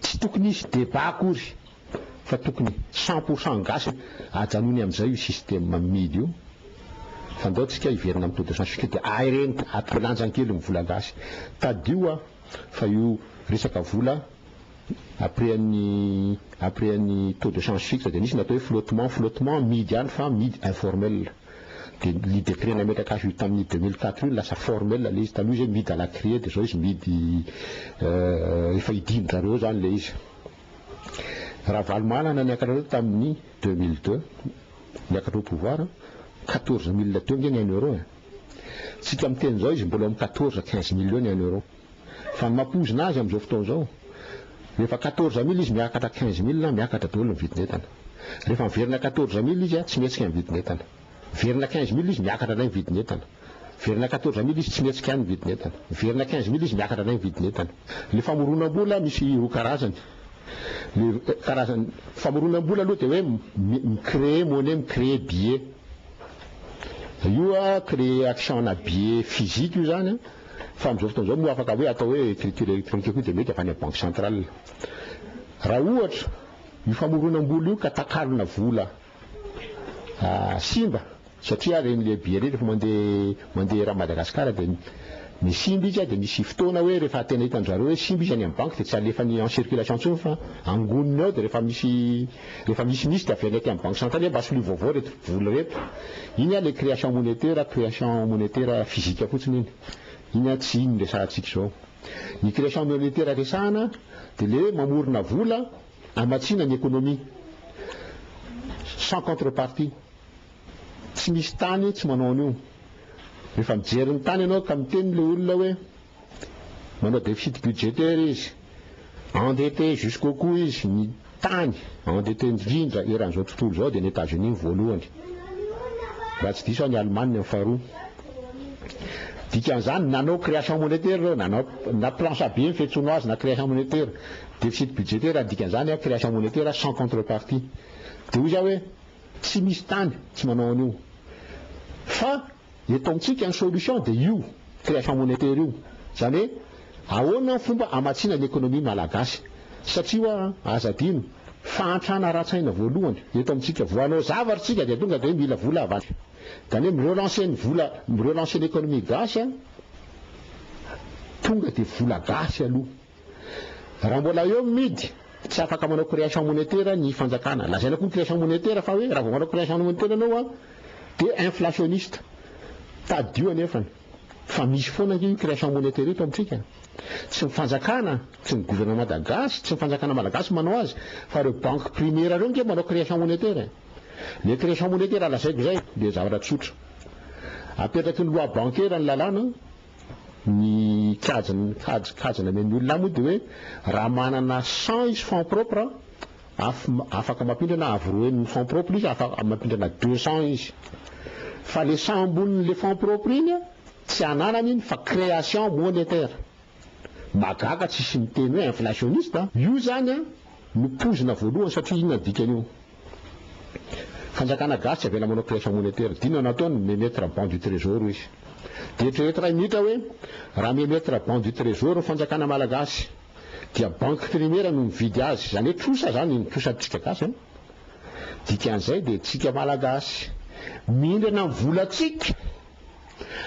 Tsy tokony hisy débat akory fa tokony 100% gasy ajanony amin'izay io système midy io fa ndao tsika hiverina amin'ny taux de change fixe dia ahereno atao lanjany kely ny vola gasy. Tadidio a fa io resaka vola après an'ny après an'ny taux de change fixe dia nisy ny atao hoe flottement, flottement midy ihany fa midy informel. Dia ny décret nametraka azy io tamin'ny 2004 io lasa formel ilay izy, taloha izy hoe midy à la criée dia izao izy midy efa hidin-dRareo izany ilay izy. Ravalomanana niakatra teo tamin'ny 2002, niakatra au pouvoir, 14 000 teo ange ny un euro e. Tsika miteny izao izy mbola eo amin'ny 14, 15 000 eo ny un euro. Fa ny mampozina azy amin'izao fotoana izao, rehefa 14 000 izy miakatra 15 000, miakatra daholo ny vidin'entana. Rehefa miverina 14 000 izy, tsy mihetsika ny vidin'entana. Miverina 15 000 izy, miakatra indray ny vidin'entana. Miverina 14 000 izy, tsy mihetsika ihany ny vidin'entana. Miverina 15 000 izy, miakatra indray ny vidin'entana. Le famoronam-bola misy roa karazany. Le karazany famoronam-bola aloha dia hoe mi-créer monnaie, mi-créer billet. Io créer action ana billet physique io zany. Fa amin'izao fotoana izao moa afaka hoe atao hoe écriture électronique koa dia mety avy any amin'ny banque centrale. Raha ohatra io famoronam-bola io ka takalona vola simba satria ireny le billet ireny rehefa mandeha mandeha eran'i Madagasikara dia misimba izy dia misy fotoana hoe rehefa tena hitan-dry zareo hoe simba izy any amin'ny banque dia tsy alefany en circulation intsony fa angoniny ao dia rehefa misy rehefa misimisy dia averiny aty amin'ny banque centrale hoe mba soloy vaovao ireto vola ireto. Iny le création monétaire, création monétaire physique fotsiny iny. Iny tsy iny no resahantsika izao. Ny création monétaire resahana dia le hoe mamorona vola hamatsiana ny économie sans contrepartie. Tsy misy tany tsy manao an'io. Rehefa mijery ny tany ianao ka miteny le olona hoe manao déficit budgétaire izy, endetté jusqu'au cou izy, ny tany endetté indrindra eran'izao tontolo izao dia ny États-Unis ny voalohany. Raha tsy diso aho ny Allemagne ny faharoa. Dikan'izany nanao création monétaire ireo, nanao na planche à billets ny fiantsoanao azy na création monétaire. Déficit budgétaire dikan'izany création monétaire sans contrepartie. Dia hoy izaho hoe tsy misy tany tsy manao an'io. Fa eto amintsika ny solution dia io création monétaire io. Izany hoe ahoana ny fomba hamatsiana ny économie malagasy. Satria hoa aza adino, fahantrana ara-tsaina voalohany eto amintsika. Vao hanao zavatra isika dia tonga dia hoe mila vola avy any. Izany hoe mi-relancer ny vola, mi-relancer ny économie gasy an, tonga dia vola gasy aloha. Raha mbola eo ny midy, tsy afaka manao création monétaire ny fanjakana. Lazaina koa ny création monétaire fa hoe raha vao manao création monétaire ianao an, dia inflationniste. Tadidio anefany fa misy foana ange io création monétaire io eto amintsika. Tsy ny fanjakana, tsy ny gouvernement gasy, tsy ny fanjakana malagasy manao azy fa ireo banques primaires ireo ange manao création monétaire e. Le création monétaire lazaiko izay dia zavatra tsotra. Apetraky ny loi bancaire ny lalàna, ny kajiny, kajy, kajy namen'ny olona ahy moa dia hoe raha manana 100 izy fonds propre, afaka mampindrana avo roa heny ny fonds propre izy, afaka mampindrana 200 izy. Fa le 100 ambonin'le fonds propre iny tsy ananany iny fa création monétaire. Mahagaga tsisy miteny hoe inflationniste a! Io zany a no poizina voalohany satria inona ny dikan'io? Fanjakana gasy tsy avela manao création monétaire. D'inona nataony? Mi-emettre bon du trésor izy. Dia eritrereto iray minitra hoe raha mi-emettre bon du trésor ny fanjakana malagasy dia banque primaire no mividy azy, izany hoe trosa zany ny trosantsika gasy an! Dikan'izay dia tsika malagasy mindrana ny volantsika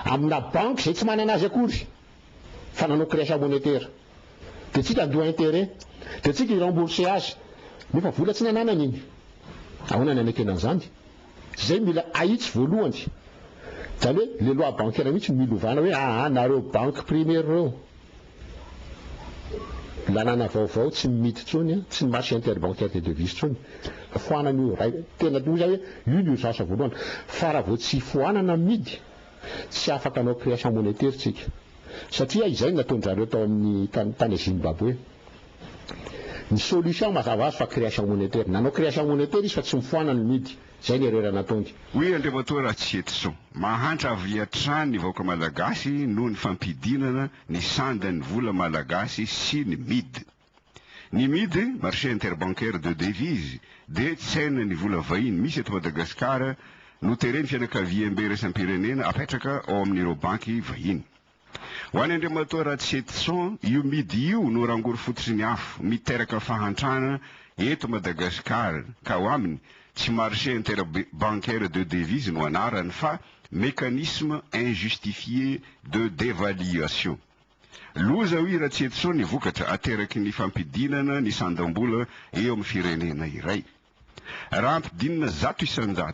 amina banque izay tsy manana azy akory fa nanao création monétaire dia tsika handoa intérêt dia tsika hi-rembourser azy nefa vola tsy nananany iny. Ahoana ny hanekena an'izany? Izay mila ahitsy voalohany. Izany hoe le loi bancaire mihitsy no mila ovana hoe aa nareo banque primaire ireo lalàna vaovao tsy mihidy intsony, tsy ny marché interbancaire des devises intsony. Foanana io ray tena hoy za hoe io ny urgence voalohany. Fa raha vao tsy foanana mihidy tsy afaka hanao création monétaire tsika. Satria izay no nataon-dRareo tao amin'ny tany Zimbabwe. Ny solution mazava azy fa création monétaire. Nanao création monétaire izy fa tsy mifoanana ny mihidy. Izay ny erreur nataony. Hoy Andriamatoa Ratsietison, mahantra avy hatrany ny vahoaka malagasy noho ny fampidinana ny sandan'ny vola malagasy sy ny mid. Ny mid, marché interbancaire de devise, dia tsenan'ny vola vahiny misy eto Madagasikara noteren'ny fianakaviambe iraisam-pirenena apetraka ao amin'ireo banky vahiny. Ho an'i Andriamatoa Ratsietison, io midy io no rangory fototry ny afo miteraka fahantrana eto Madagasikara ka ao aminy, tsy marché interbancaire de devise no anarany fa mécanisme injustifié de dévaluation. Loza hoy Ratsietison ny vokatra ateraky ny fampidinana ny sandam-bola eo amin'ny firenena iray. Raha ampidinina 100%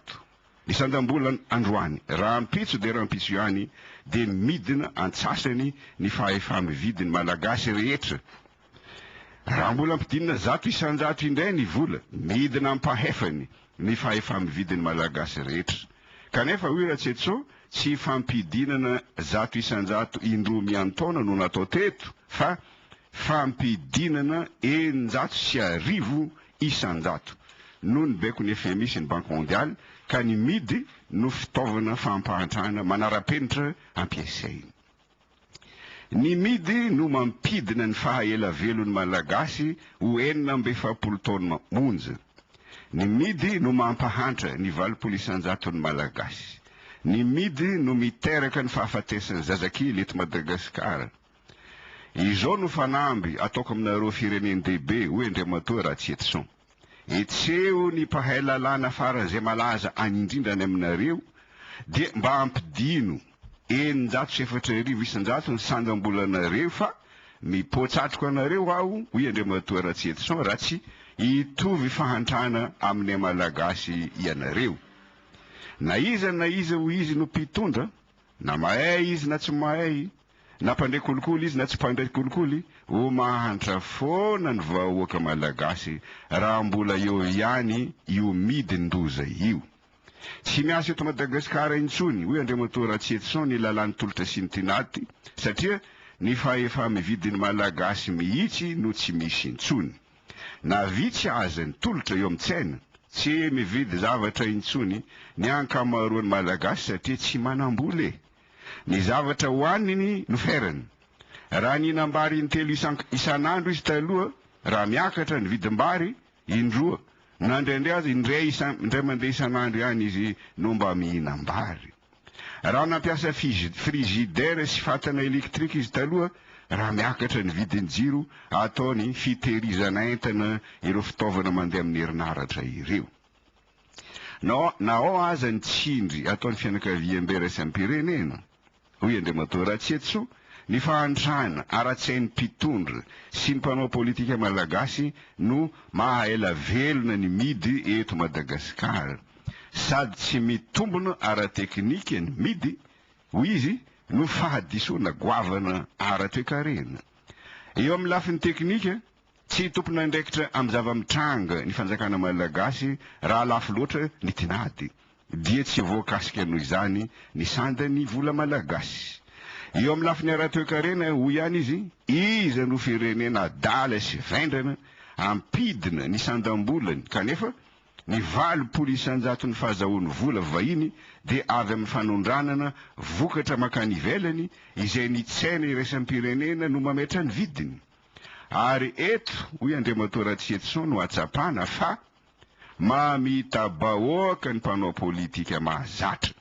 ny sandam-bola androany, rahampitso dia rahampitso ihany dia midina antsasany ny fahefa-mividin'ny Malagasy rehetra. Raha mbola ampidinina 100% indray ny vola, midina ampahefany ny fahefa-mividin'ny Malagasy rehetra. Kanefa, hoy Ratsetso, tsy fampidinana 100% indroa miantaona no natao teto fa fampidinana 1600% noho ny baikon'ny FMI sy ny Banque Mondiale ka ny midy no fitaovana fampahantrana manara-penitra ampiasainy. Ny midy no mampidina ny faha-ela velon'ny Malagasy ho 46 taona monja. Ny midy no mampahantra ny 80 isan-jaton'ny Malagasy. Ny midy no miteraka ny fahafatesan'ny zazakely eto Madagasikara. Izao no fanamby ataoko aminareo firenen-dehibe, hoy Andriamatoa Ratsietison. Hetseho ny mpahay lalàna faran'izay malaza any indrindra any aminareo dia mba ampidino 4600% ny sandam-bolanareo fa mipoa-tsatroka anareo aho, hoy Andriamatoa Ratsietison, raha tsy hitovy fahantrana aminay Malagasy ianareo. Na iza na iza hoy izy no mpitondra, na mahay izy na tsy mahay, Na mpandray kolikoly izy na tsy mpandray kolikoly, ho mahantra foana ny vahoaka malagasy raha mbola eo ihany io midin-doza io. Tsy miasa eto Madagasikara intsony, hoy Andriamatoa Ratsietison ny lalàn'ny tolotra sy ny tinady satria ny fahefa-mividin'ny malagasy mihitsy no tsy misy intsony. Na vitsy aza ny tolotra eo amin'ny tsena, tsy mividy zavatra intsony ny ankamaroan'ny malagasy satria tsy manam-bola e! Ny zavatra hohaniny no ferany. Raha nihinam-bary intelo isan'andro izy taloha, raha miakatra ny vidim-bary, indroa, na indraindray aza indray isan, indray mandeha isan'andro ihany izy no mba mihinam-bary. Raha nampiasa frigidaire sy fatana électrique izy taloha, raha miakatra ny vidin'ny jiro, ataony fitehirizana entana ireo fitaovana mandeha amin'ny herinaratra ireo. Na na ao aza ny tsindry ataon'ny fianakaviambe iraisam-pirenena, hoy Andriamatoa Ratsietsoa, ny fahantrana ara-tsain'ny mpitondra sy ny mpanao politika malagasy no maha-ela velona ny midy eto Madagasikara. Sady tsy mitombina ara-teknika ny midy, hoy izy, no fahadisoana goavana ara-toekarena. Eo amin'ny lafiny teknika, Tsy tompon'andraikitra amin'ny zava-mitranga ny fanjakana malagasy raha lafo loatra ny tinady, dia tsy voakasika noho izany ny sandan'ny vola malagasy. Eo amin'ny lafiny ara-toekarena, hoy ihany izy, iza no firenena adala sy vendrana hampidina ny sandam-bolany kanefa ny 80 isan-jaton'ny fahazahoany vola vahiny dia avy amin'ny fanondranana vokatra mankany ivelany izay ny tsena iraisam-pirenena no mametra ny vidiny. Ary eto, hoy Andriamatoa Ratsietison no hahatsapana fa mamita-bahoaka ny mpanao politika mahazatra.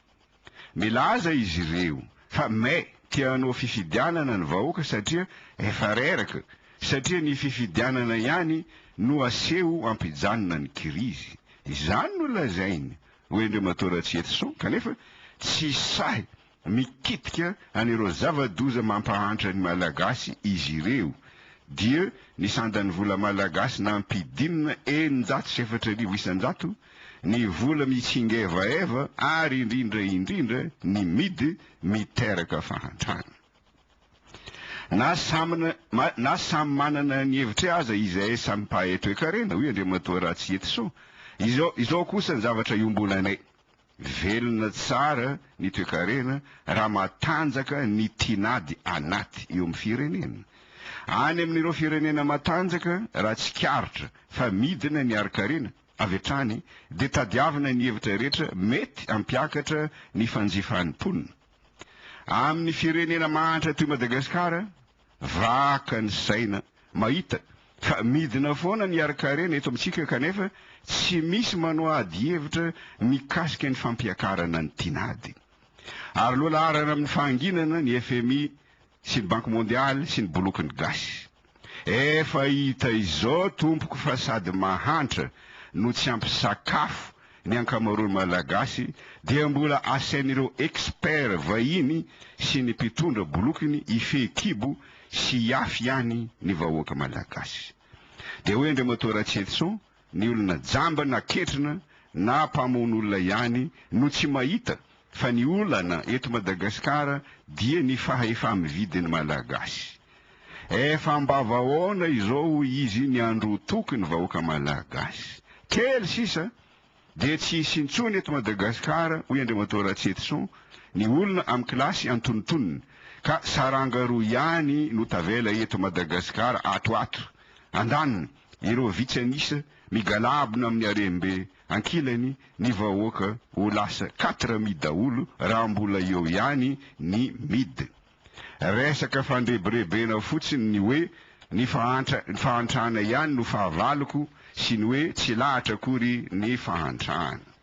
Milaza izy ireo fa may te hanao fifidianana ny vahoaka satria efa reraka, satria ny fifidianana ihany no aseho hampijanona ny kirizy. Izany no lazainy, hoy Andriamatoa Ratsietison, kanefa tsy sahy Mikitika an'ireo zava-doza mampahantra ny Malagasy izy ireo dia ny sandan'ny vola malagasy nampidinina 4600%, ny vola mitsingevaeva ary indrindra indrindra ny midy miteraka fahantrana. Na samy na samy manana ny hevitry aza izahay samy mpahay toekarena, hoy Andriamatoa Ratsietisoa, izao izao kosa ny zavatra iombonanay. Velona tsara ny toekarena raha matanjaka ny tinady anaty eo amin'ny firenena. Any amin'ireo firenena matanjaka raha tsikaritra fa midina ny harinkarena avy hatrany dia tadiavina ny hevitra rehetra mety hampiakatra ny fanjifan'ny mponina. Amin'ny firenena mahantra toy Madagasikara Vaka ny saina mahita fa midina foana ny harinkarena eto amintsika kanefa tsy misy manao ady hevitra mikasika ny fampiakarana ny tinady. Ary lohalaharana amin'ny fahanginana ny fmi. sy ny Banky Mondialy sy ny bolokin'ny gasy. Efa hita izao tompoko fa sady mahantra no tsy ampy sakafo ny ankamaroan'ny Malagasy dia mbola asain'ireo experts vahiny sy ny mpitondra bolokiny hifehy kibo sy hiafy ihany ny vahoaka Malagasy. Dia hoy Andriamatoa Ratsietison, ny olona jamba na ketrina na mpamono olona ihany no tsy mahita fa ny olana eto Madagasikara dia ny fahefa-mividin'ny Malagasy. Efa ambavahaona izao hoy izy ny androtoky ny vahoaka Malagasy. Kely sisa dia tsy hisy intsony eto Madagasikara hoy Andriamatoa Ratsietison ny olona amin'ny kilasy antonontonony ka saranga roa ihany no tavela eto Madagasikara ato ato. Andaniny, ireo vitsy an'isa migalabona amin'ny harem-be ankilany ny vahoaka ho lasa quatre mi daholo raha mbola eo ihany ny mid. Resaka fandrebirebena fotsiny ny hoe ny fahantra ny fahantrana ihany no fahavaloko sy ny hoe tsy lahatra akory ny fahantrana.